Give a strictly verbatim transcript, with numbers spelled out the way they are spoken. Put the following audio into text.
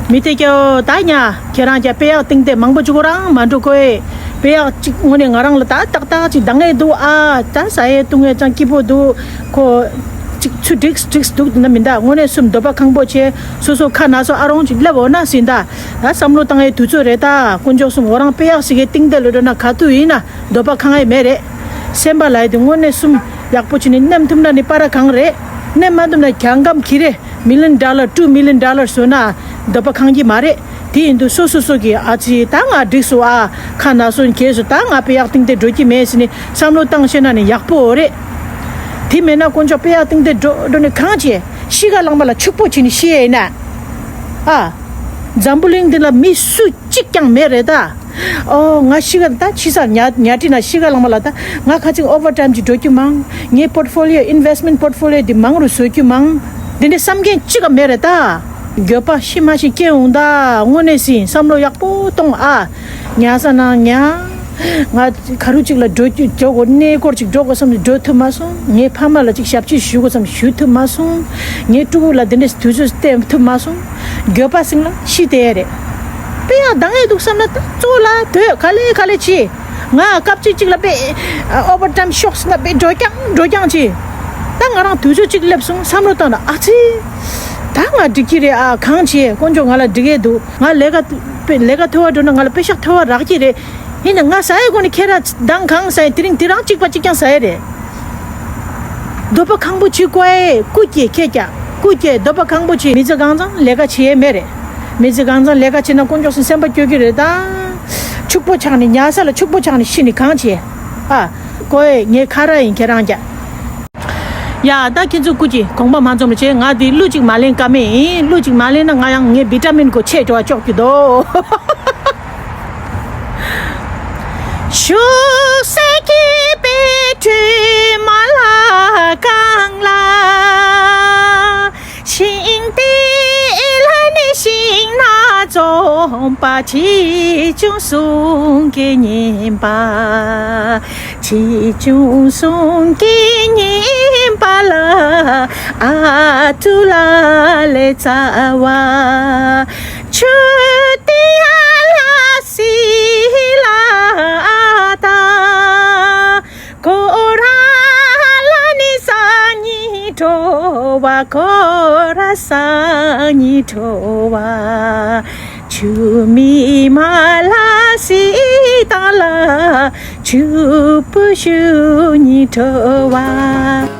མི་དེ་སྐྱོ་ད་ཉ། ཁྱེད་རང་ཀྱ་དཔེ་ཡག་བཏིང་སྟེ་མང་པོ་བཅུག་རང་མ་འགྲོ་ཁོ་ཨེ། དཔེ་ཡག་ཅིག་དངོས་གནས་ང་རང་ལ་ད་ཏག་ཏག་ཅིག་འདང་ངེས་འདུག་ཨ། ད་ཟ་ཡས་བཏུང་ངེས་ཅང་སྐྱིད་པོ་འདུག་ཁོ། ཅིག་ཚུ་འགྲིགས་འགྲིགས་འདུག་ན་མིན་ད། དངོས་གནས་གསུམ་འདོད་པ་ཁང་པོ་ཆེ། སོ་སོ་ཁ་ན་སོ་ཨ་རོང་ཅིག་སླེབས་འོ་ན་ཟིན་ད། ད་བསམ་བློ་བཏང་ངེས་དུས་ཚོད་རེད་ད། དཀོན་མཆོག་གསུམ་འོ་རང་དཔེ་ཡག་ཞིག་གི་བཏིང་སྟེ་ལོ་འགྲོ་ན་ག་དུས་ཡིན་ན་འདོད་པ་ཁང་ངེས་མེད་རེད། སེམས་པ་ལ་ཡི་དེ་དངོས་གནས་གསུམ་ཡག་པོ་བྱས་ནས་མནན་ཐུབ་ན་ནི་པ་ར་གང་རེད། མནན་མ་ཐུབ་ན་གྱང་སྐམ་ཁྱི་རེད། Million dollar, two million dollar བཟོས་ན་འདོད་པ་ཁང་གི་མ་རེད། དེ་ཡིན་དུས་སོ་སོ་སོ་གི་ཨ་ཙི་ད་ང་འགྲིག་སོང་ཨ། ཁ་ན་སོན་གྱེས་སོང་ད་ང་དཔེ་ཡག་བཏིང་སྟེ་འགྲོ་གི་མེད་ཟེར་ནས་བསམ་བློ་བཏང་ཤེས་ན་ནི་ཡག་པོ་རེད། དེ་མེད་ན་དཀོན་མཆོག་དཔེ་ཡག་བཏིང་སྟེ་འགྲོ་འགྲོ་ནས་གང་བྱེད། གཤིས་ཀ་ལངས་པ་ལ་ཕྱུག་པོ་བྱས་ནས་ཤི་ཡས་ཡིན་ན། ཨ། འཛམ་བུ་གླིང་འདི་ལ་མི་སུ་གཅིག་ཀྱང་མེད་རེད་ད། ཨོ་ང་ཤི་ག་ད་ཕྱི་ས་ཉ་ཉ་ཁྲི་ན་ཤི་ག་ལངས་མ་ལ་ད། ང་ཁ་ཅིག་ཨོ་ཝར་ཊའིམ་ཅིག་འགྲོ་རྒྱུ་མང་། ངའི་པོར་ཊི་ཕོ་ལི་ཡོ་ཨིན་ཝེསི་མེན་ཊི་པོར་ཊི་ཕོ་ལི་ཡོ་འདི་མང་རུ་བཟོ་རྒྱུ་མང་། འདི་འདྲའི་བསམ་མཁན་གཅིག་ག་མེད་རེད་ད། འགྱོད་པ་ཤི་མ་ཤི་སྐྱེ་འོང་ད། དངོས་གནས་ཟིན་བསམ་བློ་ཡག་པོ་གཏོང་ཨ། ཉ་ས་ན་ཉ། ང་ག་རུ་ཅིག་ལ་འགྲོ་རྒྱུ་འགྲོ་དགོས་གནས་སྐོར་ཅིག་འགྲོ་དགོས་བསམ་ནས་འགྲོ་ཐུབ་མ་སོང་། ངའི་ཕ་མ་ལ་ཅིག་ཞབས་ཕྱི་ཞུ་དགོས་བསམ་ཞུ་ཐུབ་མ་སོང་། ངའི་ཕྲུ་གུ་ལ་འདི་འདྲའི་དུས་ཚོད་བསྟན་ཐུབ་མ་སོང་། འགྱོད་པ་ཟིན་ལ་ཤི་དེ་རེད། དཔེ་ཡག་འདང་ངེས་འདུག་བསམ་ན་ད་གཙོ་བོ་ལ་དོད་ག་ལེ་ག་ལེ་བྱེད། ང་སྐབས་གཅིག་གཅིག་ལ་དཔེ་ཨོ་བར་ཊའིམ་ཤོག་ཟིན་ན་དཔེ་འགྲོ་རྐྱང་འགྲོ་རྐྱང་བྱེད། ད་ང་རང་དུས་ཚོད་གཅིག་སླེབས་སོང་བསམ་བློ་བཏང་ན་ཨ་ཙི། ད་ང་འགྲིག་གི་རེད་ཨ། གང་བྱེད་དཀོན་མཆོག་ང་ལ་འགྲིག་གི་འདུག་ང་ལས་ཀ་ལས་ཀ་ཐོ་བ་འགྲོ་ན་ང་ལ་པེ་ཤག་ཐོ་བ་རག་གི་རེད། ཡིན་ན་ང་ཟ་ཡའི་སྒོ་ནས་ཁྱེད་རང་མདང་གང་ཟ་ཡ་དེ་རིང་དེ་རང་གཅིག་པ་གཅིག་རྐྱང་ཟ་ཡ་རེད། འདོད་པ་ཁང་པོ་བྱེད་དགོས་ཨེ། སྐུ་སྐྱེ་ཁྱེད་ཀྱ་སྐུ་སྐྱེ་འདོད་པ་ཁང་པོ་བྱེད། མི་ཚེ་གང་ཚང་ལས་ཀ་བྱེད་ཡས་མེད་རེད། མི་ཚེ་གང་ཚང་ལས་ཀ་བྱེད་ན་དཀོན་མཆོག་སུ་སེམས་པ་སྐྱོ་གི་རེད་ད། ཕྱུག་པོ་ཆགས་ནས་ཉལ་ས་ལ་ཕྱུག་པོ་ཆགས་ནས་ཤི་ནས་གང་བྱེད། ཨ། ཀོ་ཨེ་ངས་ཁ་ར་ཡིན་ཁྱེད་རང་ཀྱ། ཡ་ད་ཁྱེད་ཚོ་སྐུ་མཁྱེན་དགོངས་པ་མ་འཛོམས་རེ་བྱེད། ང་འདི་གླུ་གཅིག་མ་ལེན་ཀ་མེད་ཡིན། གླུ་གཅིག་མ་ལེན་ན་ང་ཡང་ངའི་བི་ཏ་མིན་གོ་ཆད་འགྲོ་བ་ཅོག་གི་འདུག་ཤུགས་གསལ་གྱི་དཔལ་སྤྲུལ་མ་ལ་གང་ལ། ཤིང་རྟའི་ལྷ་ནི་ཤིང་ནགས་འཛོམས་པ། ཆེ་ཆུང་གསུམ་གྱི་བསྙེན་པ། ཆེ་ཆུང་གསུམ་གྱི་བསྙེན་པ་ལ། ཨ་ཏུ་ལ་ལེ་ཙ་བ། ཆུ་ཏི་ཡ་ལ་སི་ལ་ཨ་ཏ། ཀོ་ར་ལ་ནི་སང་ཉི་དྲོ་བ། ཀོ་ར་སང་ཉི་དྲོ་བ། ཆུ་མི་མ་ལ་སི་ཏ་ལ། ཆུ་བུ་ཤུ་ཉི་དྲོ་བ།